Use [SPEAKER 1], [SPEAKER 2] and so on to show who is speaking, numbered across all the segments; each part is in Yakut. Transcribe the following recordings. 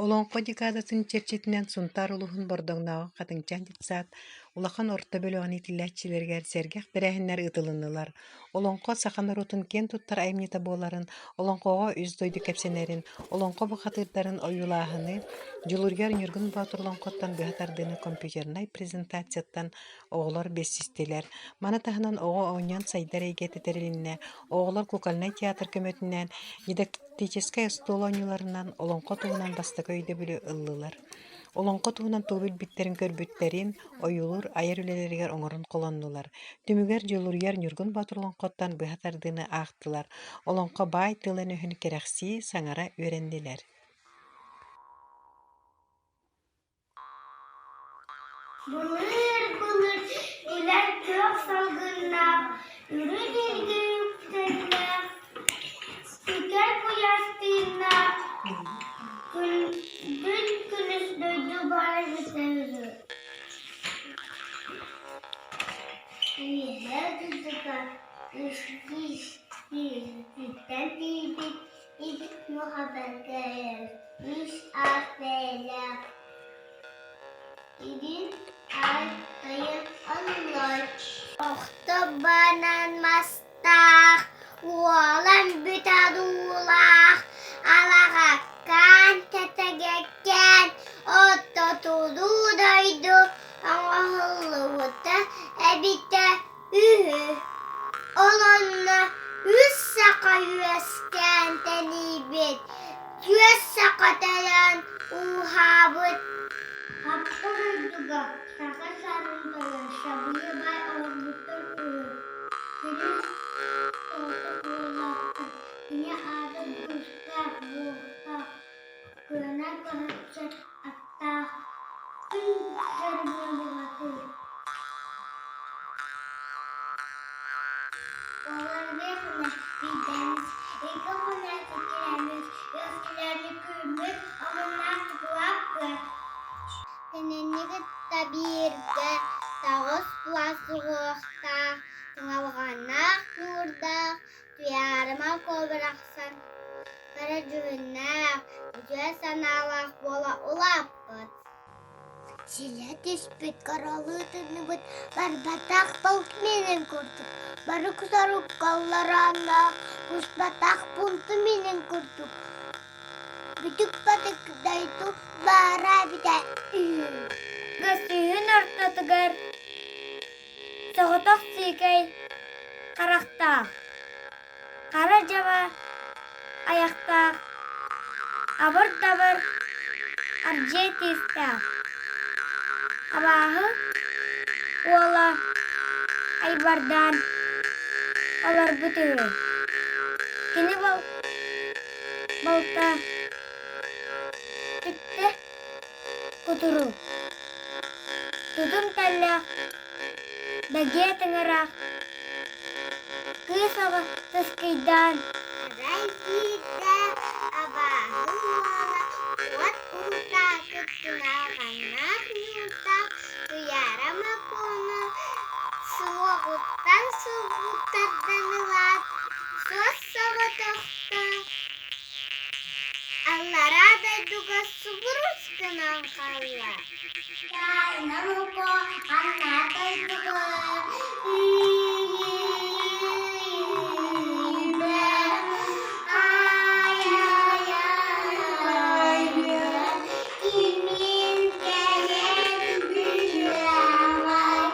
[SPEAKER 1] Олоҥхо декадатын чэрчитинэн Сунтаар улууһун Бордоҥнооҕу Хатыҥчаан детсад улахан орто бөлөҕүн иитиллээччилэригэр сэргэх тэрээһиннэр ыытылыннылар. Олоҥхо саха норуотун киэн туттар айымньыта буоларын, олоҥхоҕо үс дойду кэпсэнэрин, олоҥхо бухатыырдарын ойуулааһыны, Дьулуруйар Ньургун Боотур олоҥхоттон быһа тардыыны компьютернай презентацияттан оҕолор билсистилэр. Маны таһынан оҕо оонньоон сайдар эйгэтэ тэрилиннэ, оҕолор кукольнай театр көмөтүнэн дидактическай остуол оонньууларынан олоҥхо туһунан бастакы өйдөбүлү ыллылар. Олоҥхо туһунан тугу билбиттэрин көрбүттэрин ойуулуур айар үлэлэригэр оҥорон холоннулар. Түмүгэр Дьулуруйар Ньургун Боотур олоҥхоттон быһа тардыыны аахтылар, олоҥхо баай тылын-өһүн кэрэхсии, саҥара үөрэннилэр.
[SPEAKER 2] Былыр-былыр билэр күөх салгыннаах, үрүҥ илгэ үктэннээх, күтэр куйаас тыыннаах, күндүл күнүс дойду баара эбитэ үһү. Үөһээ дойдуга үстүүттэн тиийбит ити муохабарга үс аас бэйэлээх Илин ай тайах аллай Охто банан мастаах, уолан бүтэр уулаах, алаҕаккаан тэтэгэккээн, ортотулуу дойду оҥоһуллубута эбитэ үһү. Ол онно үс саха үөскээн тэнийбит, түөрт саха төрөөн ууһаабыт. Аппа дойдуга саха сарын тойон Сабыйа баай олорбуттар үһү. Кини соҕотох уоллаахтар, кини аата Быыстаах, Буолтаах, кыанар көһөччө аттаах, күн дьарыгын бухатыыр. Олорбуйахына биирдэммит, икки хонноох иккилэммит, үөскэлэрин күммүт, омуннаах тукулаах кыа. Кинини кытта бииргэ тоҕус плас уҥуохтаах, тыҥалҕаннаах нуурдаах Туйаарыма Куо барахсан кыра дьүһүннээх, үтүө санаалаах буола улааппыт. Силэ түспүт королуу тынныбыт барбатах полк минин курдук, бары кусаруккалларааннаах буспатах пунту минин курдук, бүтүк-батык дойду баара эбитэ үһү.
[SPEAKER 3] Көстүүһүн ортотугар соҕотох сиикэй харахтаах, хара дьаба. айахтаах, абыр-дабыр ардьыай тыастаах, абааһы уола айбардаан олорбут үһү. Кини балта түптэ кутурук, тутум тэллэх, дэгиэ тыҥырах, кыыс оҕо тыскыйдаан
[SPEAKER 2] Арай биирдэ абааһы уола уот уһутаакы туналҕаннаах ньуурдаах Туйаара Макуону суһуоҕуттан сулбу тардан ылаат, суос-соҕотохто Аллараа дойдуга субурус гынан хаалла. Таайна Луко аннаа дойдуга Кимин кэлэн билиэҕэй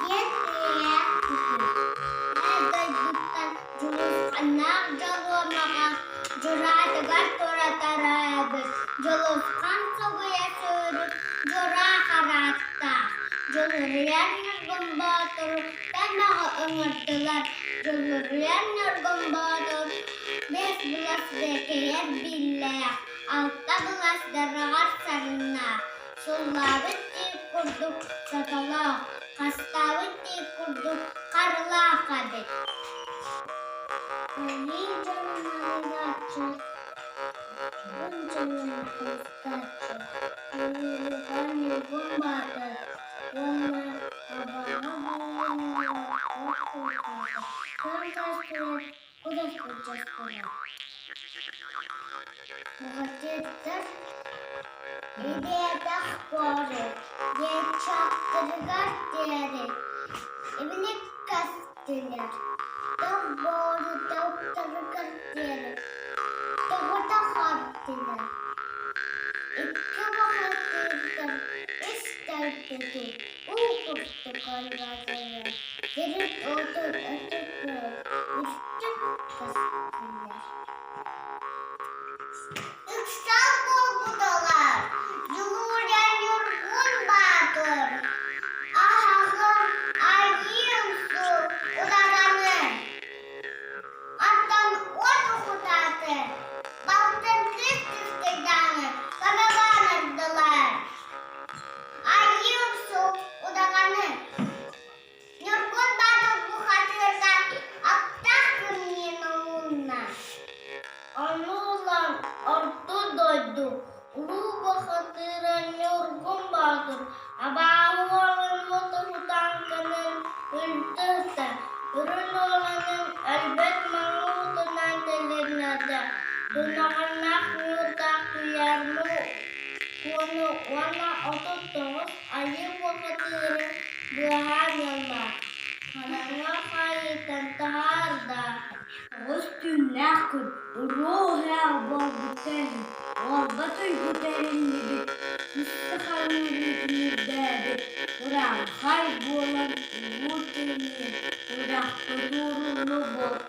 [SPEAKER 2] диэн ыйаах үһү. Дойдуттан Дьулусханнаах Дьолуомаҕа дьураатыгар туратараабыт Дьулусхан соһуйа сүүрүк дьураа харааттаах Дьулуруйар Ньургун Боотуру тамаҕы ыҥырдылар Дьулуруйар Ньургун Боотур биэс былас бэкэйэр биллээх, алта былас дараҕар сарыннаах, суллаабыт тиит курдук сотолоох, хастаабыт тиит курдук харылаах эбит. Айыы дьонун арыйааччы, дьон дьонун харыстааччы, Дьулуруйар Ньургун Баатыр уонна Абаҕа буолуоҕа от кулгаата, күн саастыгар кудас былдьастылар. Бухатыырдар Идиэтэх буору диэччахтарыгар диэри ибилик кэстилэр, тох буору топтарыгар диэри тоҕута хаптылар. Икки бухатыырдар үс дойдутун уу курдук ылларылар, сирин-уотун өтө көрөн үрдүк кэстилэр. Ыксал буолбуталар, Дьулуурья Ньургун Баатыр, аһаҕын айыым сур удаҕаны, оттон уот ухутааты, балтын кыыс кыскыйдааны саҕалаан ырдылар. Айыым сур удаҕаны Ньургун Баатыр бухатыырга аптаах кымньыыны уунна.
[SPEAKER 3] Ону ылан Орто дойду улуу бухатыыра Ньургун Боотур абааһы уолун уотуһутаан кэлэн үлтү ыста, үрүн уоланын өлбөт маҥан уутунан тилиннэрдэ, тунаҕаннаах ньуурдаах Туйаарыма Куону уонна 39 айыы бухатыырын быыһаан ылла, хараҥа хаайыыттан таһаарда.
[SPEAKER 4] Оҕус түүннээх күн уруо-уһаах буолбута иһин уолба туйгута эриллибит, үс сахалыы үрдээбит, урааҥхай буолан улуу тыыныы үрэххэ тууруллубут.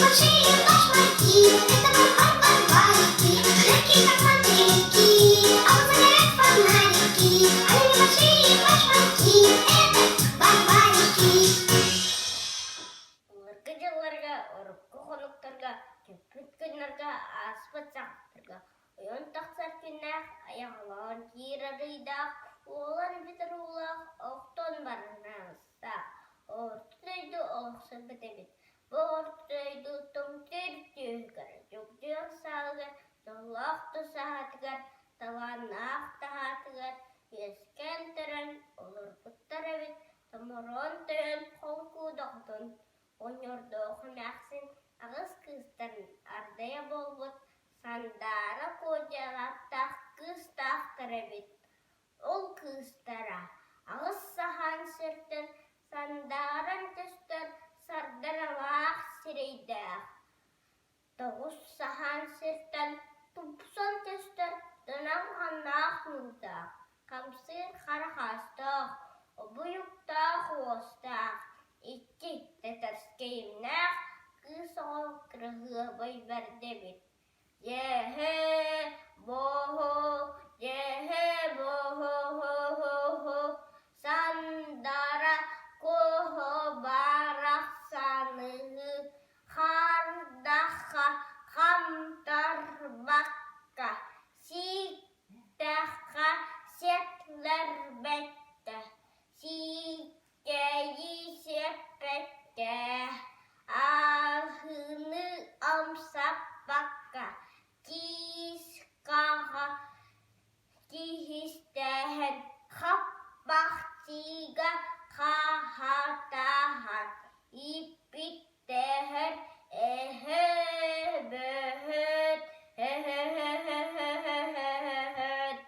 [SPEAKER 2] небольшие башмаки, это барбарики, легкие как мотыльки, а вот загорят фонарики, а небольшие башмаки, это барбарики.
[SPEAKER 3] Былыргы дьылларга, урукку хонуктарга, көппүт күннэргэ, ааспыт сахтарга ойон тахсар күннээх, айаҕалаан киирэр ыйдаах, уолан бүтэр уулаах, охтон баран аҕыстаах, орто дойду олохсуйбут эбит. Бу орто дойду томтуур түөһүгэр, дьогдьуйар саалыгар, дьоллоох да саһаатыгар, талааннаах таһаатыгар үөскээн төрөөн олорбуттар эбит Томороон тойон холкуудохтун, оҕонньордоох эмээхсин аҕыс кыыстарын ардайа буолбут Сандаара Куодьалааттаах кыыстаахтар эбит. Ол кыыстара аҕыс саһаан сиртэн сандааран көстөр сардаралаах сирэйдээх, тоҕус саһаан сиртэн тупсан көстөр дынаҥханнаах нуурдаах, хамсыыр хара хаастаах, обуйуктаах уостаах, икки тэтэрскэйимнээх кыыс оҕо кыраһыабай бэрдэ эбит. Дьэһэ боһо, дьэһэ боһо-һо-һо, Сандара куоһо барахсаныһы Хардаха хамтарбакка, сииктэххэ сиэтлэрбэккэ, сиикэйи сиэппэккэ, аһыыны амсаппакка, тиис хаҕа киһистэһэн хаппахчыга хаһаатаһан ииппиттэһэр эһэ бөһөт эһэһэһэһэһэһэт.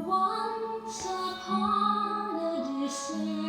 [SPEAKER 2] Once upon a December.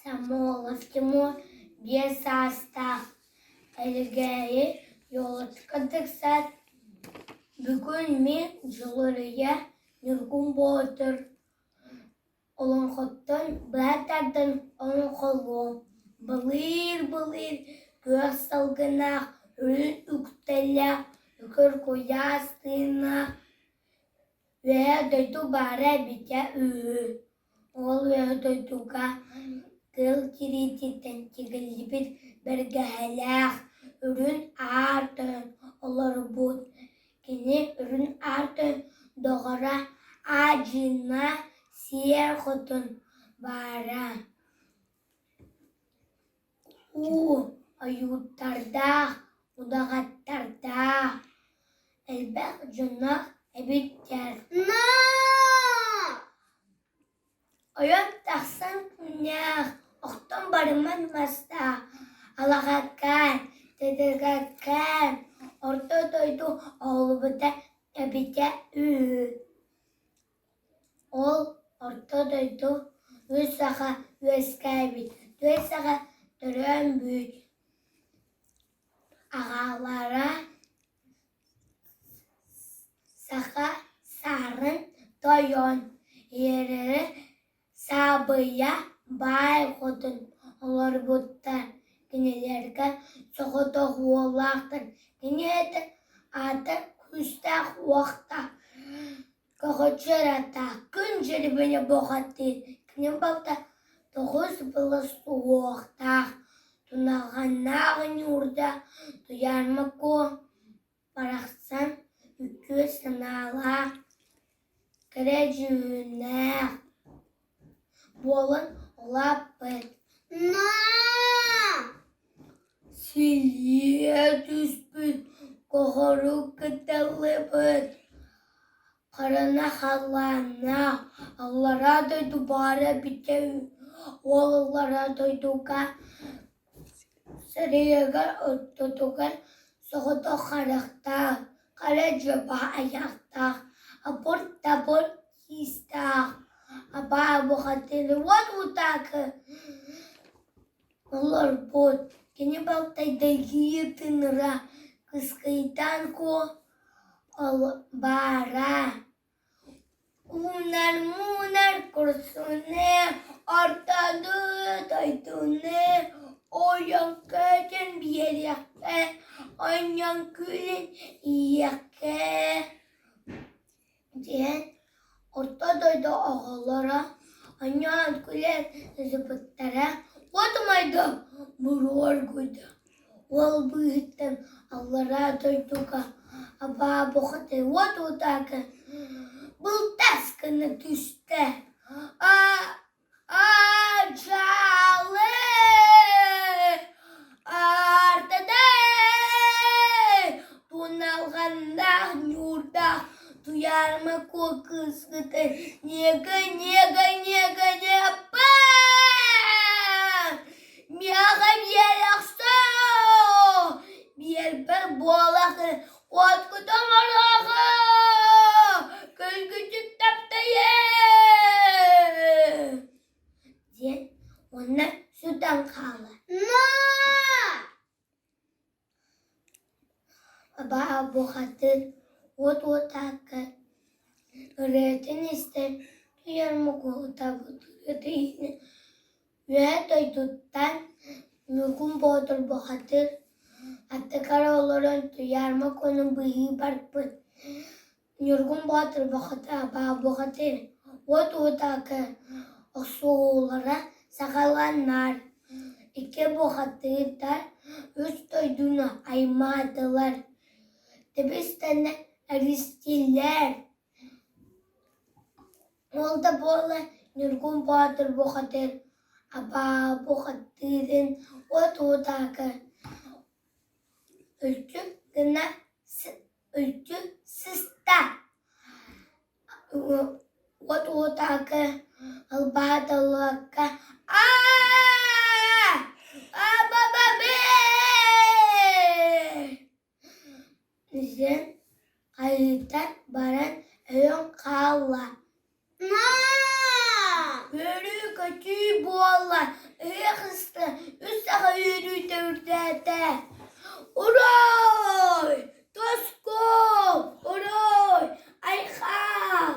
[SPEAKER 4] Самойлов Тимур 5 саастаах, Элгээйи елочка тыксар, Бүгүн мин Дьулуруйа Ньургун Боотур олоҥхоттон быһа тардан олоҥхолуом, Былыыр-былыыр күөх салгыннаах, үрүҥ үктэллээх, өкөр куйаас тыыннаах Үөһээ дойду баара эбитэ үһү. Ол үөһэ дойдуга тыал тириититтэн тигиллибит бэргэһэлээх, үрүҥ аар тойон олорбут. Кини үрүҥ аар тойон доҕоро Аадьына Сиэр Хотун баара. Уу ойууттардаах, удаҕаттардаах, элбэх дьонноох эбиттэр. Ойон тахсан күннээх, охтон барыман мастаах, алаҕаккаан, тэтэгаккаан орто дойду оҕолубута эбитэ үһү. Ол орто дойду үс саха үөскээбит, түөрт саха төрөөн бүт. Аҕалара Саха Саарын Тойон, ийэлэрэ Саабыйа Баай Хотун олорбуттар. Кинилэргэ соҕотох уоллаахтар. Кини аата күүстээх уохтаах Көҕүччү атаах күн дьирибинэ бухатыыр, кини балта тоҕус былас уһуохтаах, туналҕаннаах ньуурдаах Туйаарыма Куо барахсан үтүө санаалаах, кэрэ дьүһүннээх буолан улааппыт. Силлиэ түспүт, кохорук кыталлыбыт, харана халлааннаах, аллараа дойду баара эбитэ үһү, уол аллараа дойдуга сарайыгар ортотугар соҕотох харахтаах, хара дьуопа айахтаах, абыр-табыр тиистээх, абаа бухатыыр уот утаакы Олорбут, кини балтайдайгыы тыыныра, кыскыйтаан куо баара Уунар-муунар курсуну, ортону дойдуну ойон көтөн биэриэххэ, онньон күлэн иһиэххэ диэн Орто дойду оҕолоро оонньоон күлэн сыппыттара, уот умайда, буруо оргуйда, уол быыһыттан аллараа дойдуга абаа бухатыыр уот утаакы былтас гына түстэ. Аадьаалы Аартадай Туналҕаннаах ньуурдаах Туйаарыма Куо кыыскыта Нега, нега, нега, неппа Миэхэ биэрэхсээ Биэрбэр буолахы Уоткутун оҥоруоҕу Күлгүтүн таптайыы диэн уонна сүтэн хаалар. Абаа бухатыыр уот уотаакка Ырыатын истэн Туйаарыма куотабыт ырыата иһинэн Үөһээ дойдуттан Ньургун Боотур бухатыыр аттыгар олорон Туйаарыма Куону быыһыы барбыт. Ньургун Боотур абаа бухатыыр уот уотаакы охсуһуулара саҕаланар. Икки бухатыырдар үс дойдуну аймаатылар, тэбис-тэҥҥэ эристилэр. Ол да буоллар Ньургун Боотур бухатыыр абаа бухатыырын уот уотаакы үлтү гына үлтү сыста. Уот уотаакы албааталыакка аа абабабы Диэн хайыта баран өлөн хаалла. Үөрүү-көтүү буолла, ыһыах ыста, үс саха үөрүүтэ үрдээтэ. Уруй! Тоску! Уруй! Айхал!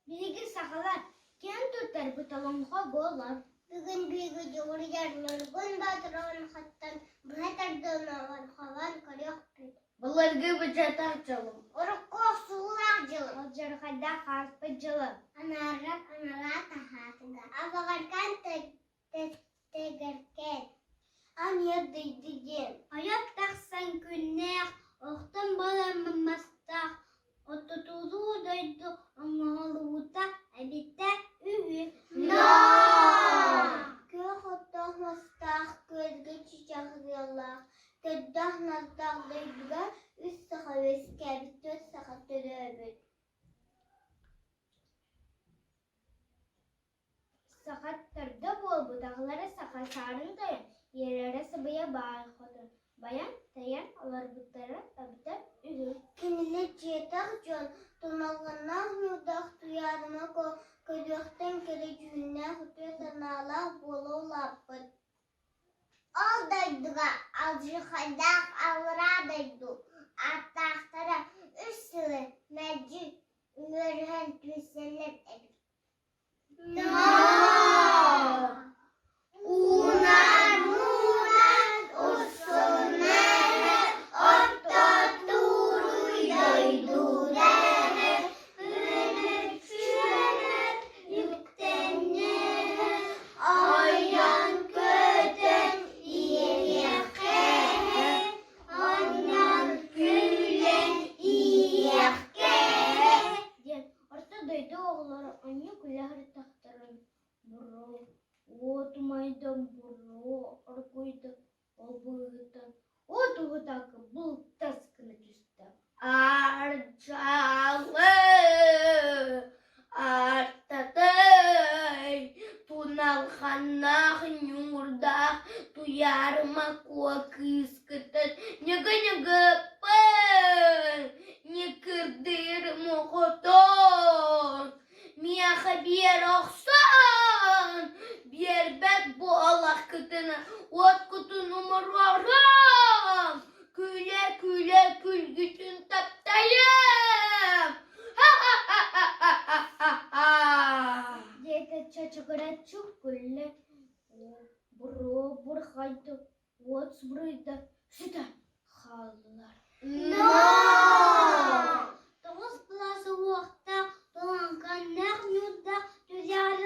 [SPEAKER 3] Биһиги сахалар киэн туттарбыт олоҥхо буолар. Бүгүн биһиги дьулуруйар Ньургун Боотур олоҥхоттон быһа тардан олоҥхолоон көрүөхпүт.
[SPEAKER 4] Былыргы бычатах дьолум.
[SPEAKER 3] Урукку охсуулаах дьылым. Алдьархайдаах ааспыт дьылым. Анаарар анараа таһаатыга. Абаҕаркаан Тэгэркээн. Аньыар дойду диэн. Ойох тахсан күннээх, охтон буоламмын мастаах, Оттотулуу дойду оҥоһуллубута эбитэ үһү. Күөх оттоох мастаах, күөлгэ чычах ыаллаах, көрдөөх-нардаах дойдуга үс саха үөскээбит, түөрт саха төрөөбүт.
[SPEAKER 4] Саха төрдө буолбут аҕалара саха саарын тойон, ийэлэрэ сыбыйа баай хотун, байан-тайан олорбуттара эбитэ үһү.
[SPEAKER 3] Кинилэр дьиэтэх дьон, туналҕаннаах ньуурдаах Туйаарыма көрүөхтэн кэрэ дьүһүннээх үтүө санаалаах буола улааппыт. Ол дойдуга алдьархайдаах аллараа дойду ааттаахтара үс сылы мэлдьи үмүөрүһэн түмсэллэр эбит.
[SPEAKER 2] Уунан-муунан устуннары оттотууруй дойдулары күнүччүнү үктэннэри ойон көтөн иэриэххэ онньон күлэн иэххэ
[SPEAKER 4] диэн Орто дойду оҕолоро оннук үлэ сырыттахтарын буруо, уот умайда, буруо оргуйда, ол быыһыттан уот уһутаакы былтас гына түстэ. Ардьалы, артатай, туналханнаах ньуурдаах Туйаарыма Куо кыыскытын ньыгы-ньыгыппын Ньыкырдыыр мохотон, миэхэ биэр охсон, биэрбэт буолаххытына уоткутун умуруорум, күлэ-күлэ күлгүтүн таптайыам! Ха-ха-ха-ха-ха-ха! Диэтэ чачыгыраччы күллэ, буруо бурхайда, уот субуруйда, сыта хааллылар.
[SPEAKER 3] Тоҕус кылаас уһуохтаах, туһаҥканнаах ньуурдаах Туйаара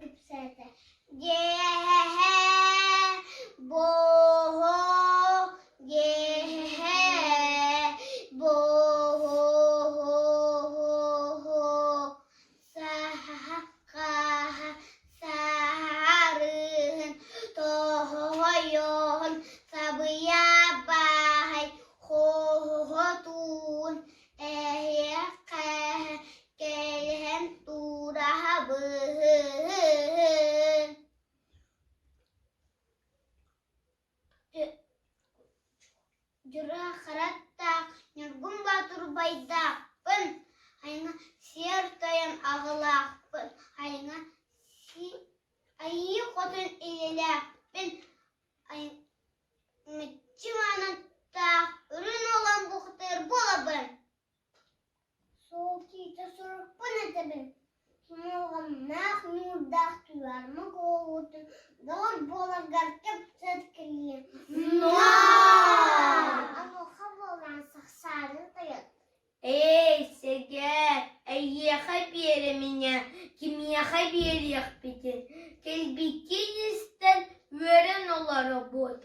[SPEAKER 3] кэпсээтэ. Дьиэһэ буоһу дьиэһэ буоһу саха саарыһын тоһойоһун сабыйа баай хоһотуун эһиэхэ кэлэн тураһабын Дьура хараттаах Ньургун Боотур убайдаахпын, айыҥа сиэр тойон аҕалаахпын, айыҥа айыы хотун илэлээхпин, мүччү маанаттаах үрүн уолан бухатыыр буолабын. Суол киитэ сурукпун этэбин, Сумулҕаннаах ньуурдаах туйаарыма куолутун доҕор буоларгар кэпсэт кэлиэм. Онуоха буолан сахсаарын тойон.
[SPEAKER 4] Эй, сэгээр, эйиэхэ биэрэминэ, кимиэхэ биэриэхпитин, кэлбиккин истэн үөрэн олоробут.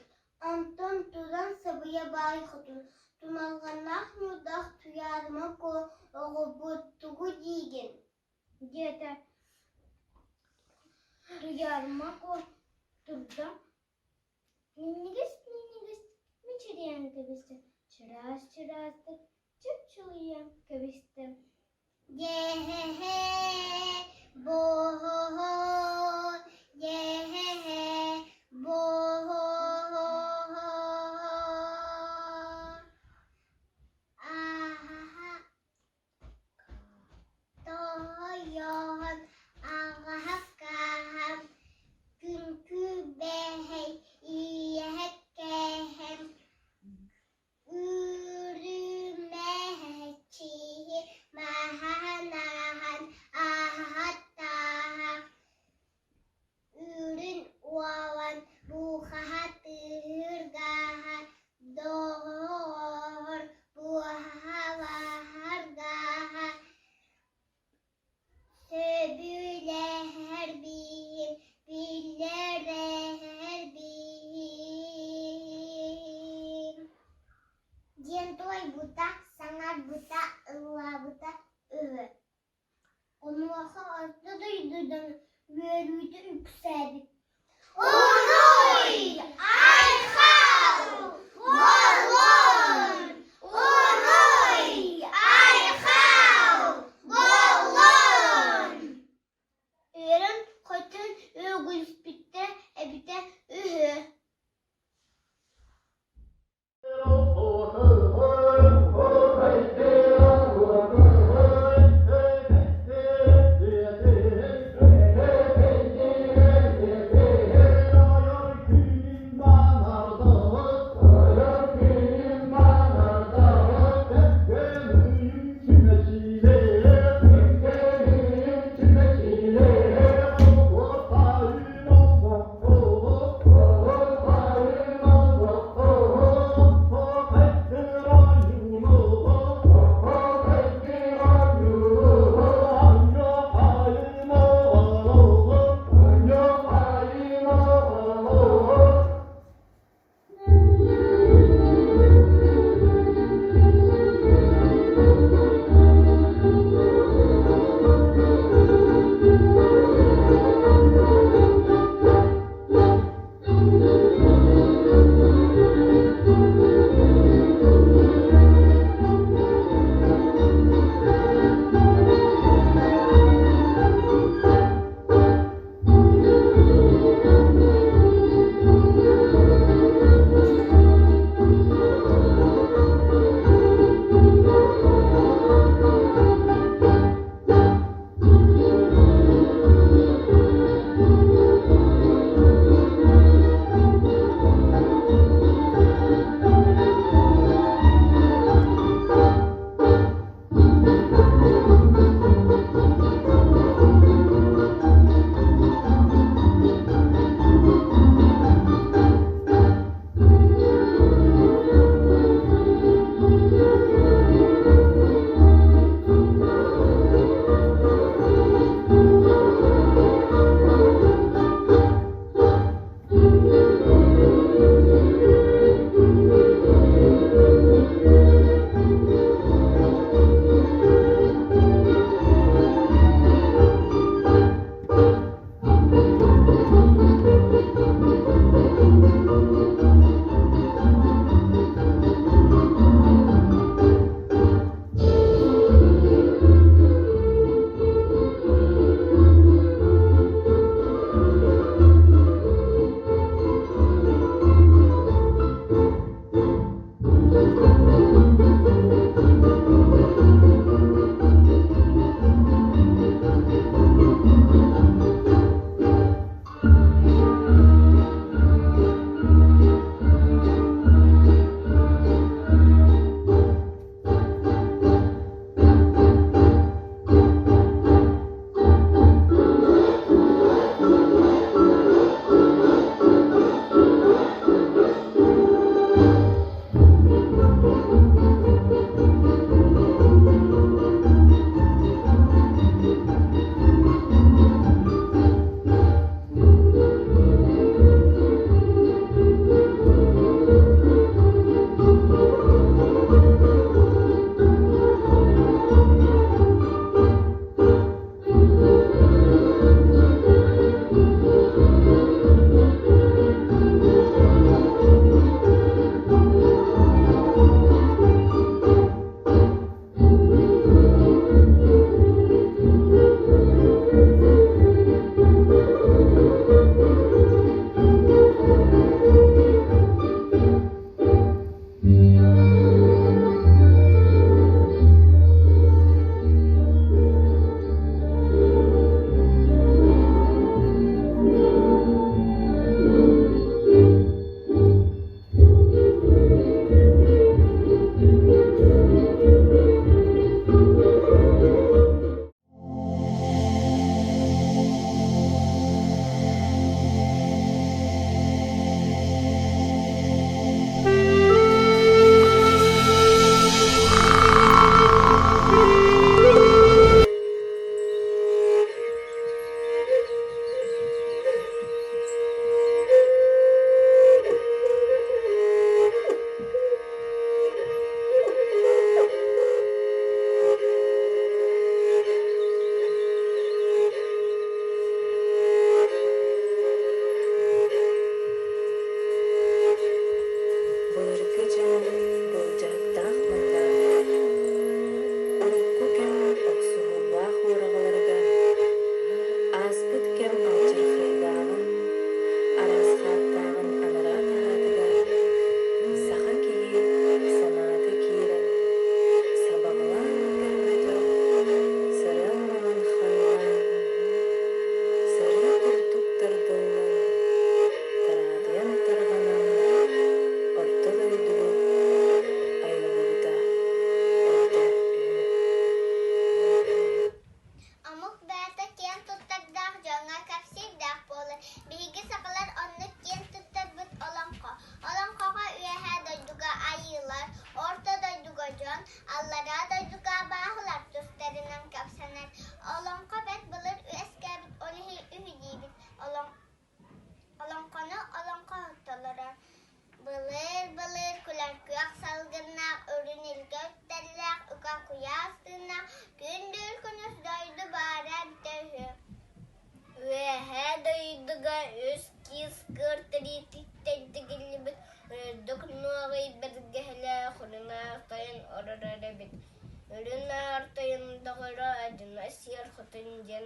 [SPEAKER 3] Онтон туран сабыйа баай хотун, туналҕаннаах ньуурдаах Туйаарыма Куо оҕобут тугу диигин диэтэ. Туйаарыма Куо турда, минньигэс-минньигэс мичилийэн кэбистэ, чараас-чараастык чыпчылыйан кэбистэ.
[SPEAKER 2] Дьэһэһэ, буоһоһо, дьэһэһэ, буоһоһо. Ааһа, тоһойоһон, аҕаһа-кааһам, күҥкүбэһэй, ийэһэ-кээһэм, Үрүмэччи маһанаһан аһаттаах, үрүн уолан бухатыыргаһа доҕор буһалаһаргаһа Сөбүлэһэр биһим, биллэрэр биһим
[SPEAKER 3] диэн туойбута, саҥарбыта, ыллаабыта үһү. Онуоха орто дойду дьоно үөрүүтэ үксээбит.
[SPEAKER 2] Уруй! Айхал! Буоллун! Уруй! Айхал! Буоллун!
[SPEAKER 3] Үөрэн хотун үөгүлүспүттэр эбитэ үһү.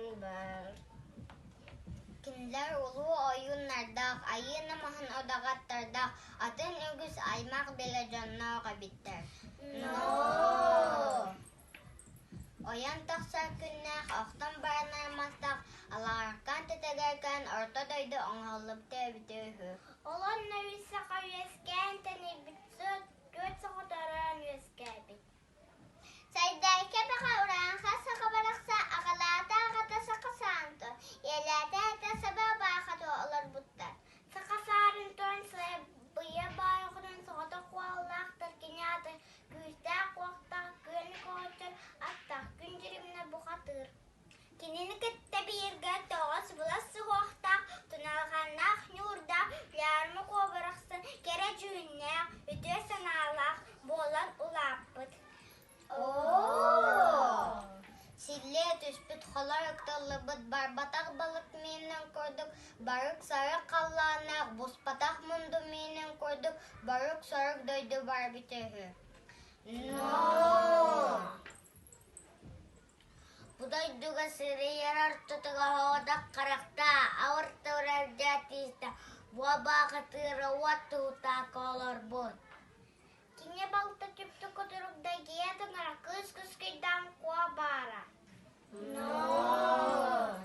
[SPEAKER 4] диэн баар.
[SPEAKER 2] Кинилэр улуу ойууннардаах, айыы намыһын удаҕаттардаах, атын үгүс аймах билэ дьонноох эбиттэр.
[SPEAKER 4] Ноо!
[SPEAKER 2] Ойон тахсар күннээх, охтон баран аймахтаах, алааркаан тэтэгэркээн орто дойду оҥоһуллубута эбитэ үһү.
[SPEAKER 4] Ол онно үс саха үөскээн тэнийбит, түөрт саха таран үөскээбит.
[SPEAKER 2] Сайдайка баҕа урааҥха саха барахса аҕалаата аҕата саха саанто, ийэлээтэ этэ саба баахата олорбуттар.
[SPEAKER 4] Саха саарын туон сыбыйа баайҕынан соҕотох уоллаахтар кини аата күүстээх уохтаах күөн көҕөччөр аттаах күн дьиримнэ бухатыыр. Кинини кытта бииргэ тоҕус былас суһуохтаах, туналҕаннаах ньуурдаах Лярма куобарахсан кэрэ дьүһүннээх, үтүө санаалаах буолан улааппыт.
[SPEAKER 2] Оо! Силлиэ түспүт холор ыктыллыбыт барбатах балык миинин курдук барык-сарык халлааннаах буспатах мунду миинин курдук борук-сорук дойду барбыта үһү.
[SPEAKER 4] Ноо!
[SPEAKER 2] Бу дойдуга сирийэр ортотугар оҕотох харахтаах, ауыр тыырардьа тиистэ, буобаахы тыыра уот туутаакка олорбут.
[SPEAKER 4] Кини балта түптэ кутурук дайгыйа таҥара кыыс кыскыйдаан куо баара.
[SPEAKER 2] Ноо!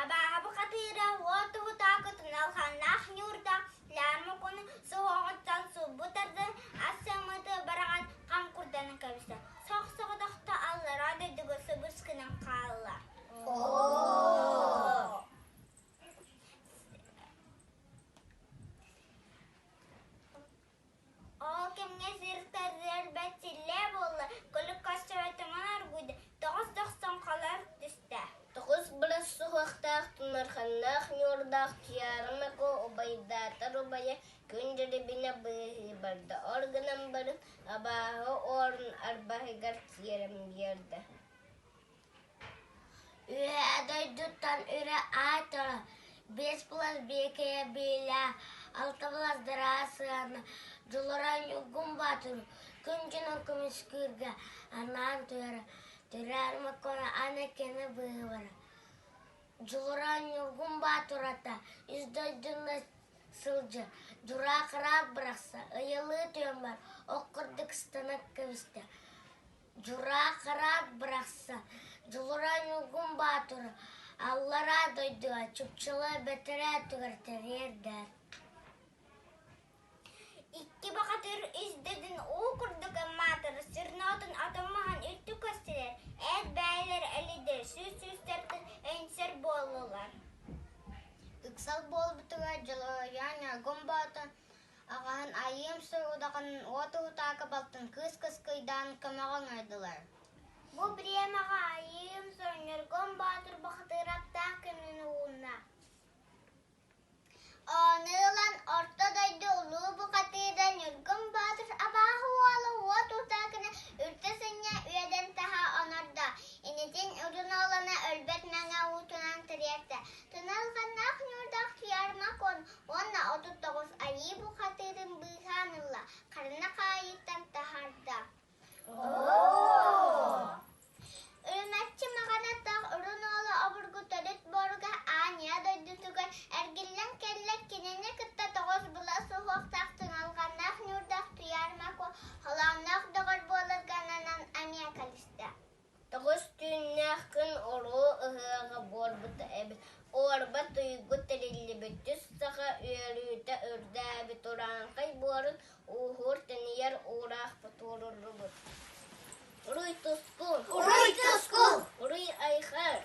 [SPEAKER 4] Абааһы бухатыыра уот уһутаакы туналханнаах ньуурдаах Лярма куну суһуоҕуттан сулбу тардан ас сыаммыты бараҕан хам курданан кэбистэ. Сох-соҕотохто аллараа дойдуга сыбыс гынан хаалла.
[SPEAKER 2] Оо!
[SPEAKER 4] Ол кэмҥэ сир тардар бэрт силлиэ буолла, көлүк көрсүбэтимэн аргыйда, тоҕус дохсун халар түстэ.
[SPEAKER 2] Тоҕус былас суһуохтаах, тунарханнаах ньуурдаах Туйаара Куо убайдаатар убайа күн дьирибинэ быыһыы барда, ол гынан баран абааһы уорун арбаһыгар киирэн биэрдэ. Үөһээ дойдуттан үрэ аатыра, биэс былас биэкэйэ биилээ, алта былас дыраа сыана, Дьулуран Ньургун Боотур күн дьонун көмүскүүргэ анаан туйара, төрөөр мокконо аны кини быыһыбара. Дьулуран Ньургун Боотур ата үс дойдуну сылдьар, дьураа-хараах бырахса, ыйылыы түөммэр ох курдук ыстанан кэбистэ. Дьураа-хараат бырахса, Дьулура Ньургун Боотур аллараа дойдуга чупчула бэтэрээ өттүгэр тириэрдэр.
[SPEAKER 4] Икки бухатыыр үс дойдуну уу курдук ыммаатар, сырноотун отон-маһын үлтү көстүлэр, эр бэйэлэр элийдэр, сүүс сүүстэртэн өйөнсөр буоллулар.
[SPEAKER 2] Ыксал буолбутугар Дьулуруйаан Ньургун Боотур Аҕаһын айыым сурудаҕын уот уһутаакы балтын кыыс кыскыйдаан көмөҕө ыҥырдылар.
[SPEAKER 4] Бу бириэмэҕэ айыым сур Ньургун Боотур бухатыыраптаах күнүн уунна.
[SPEAKER 2] Ону ылан орто дойду улуу бухатыыра Ньургун Боотур абааһы уола уот уһутаакыны үртэ сынньа үөдэн таһа онордо. Инитин урун уолана өлбөт мэҥэ уутунан тириэртэ. Туналҕаннаах ньуурдаах Туйаарыма Куон уонна 39 айыы бухатыырын быыһаан ылла, харына хаайыыттан таһаарда. Үрүмэччи маҕанаттаах урун уола обургу төрүт буоруга Аанньа дойдутугар эргиллэн кэллэ кинини кытта тоҕус былас суһуохтаах туналҕаннаах ньуурдаах Туйаарыма Куо холоонноох доҕор буоларга ананан эмиэ кэлистэ. Тоҕус түүннээх күн уруу ыһыаҕа буолбута эбит, уорба туйгу тэриллибит, үс саха үөрүүтэ үрдээбит, урааҥхай буорун ууһуур-тэнийэр уураах туруоруллубут. Уруй тускул!
[SPEAKER 3] Уруй тускул!
[SPEAKER 2] Уруй айхал!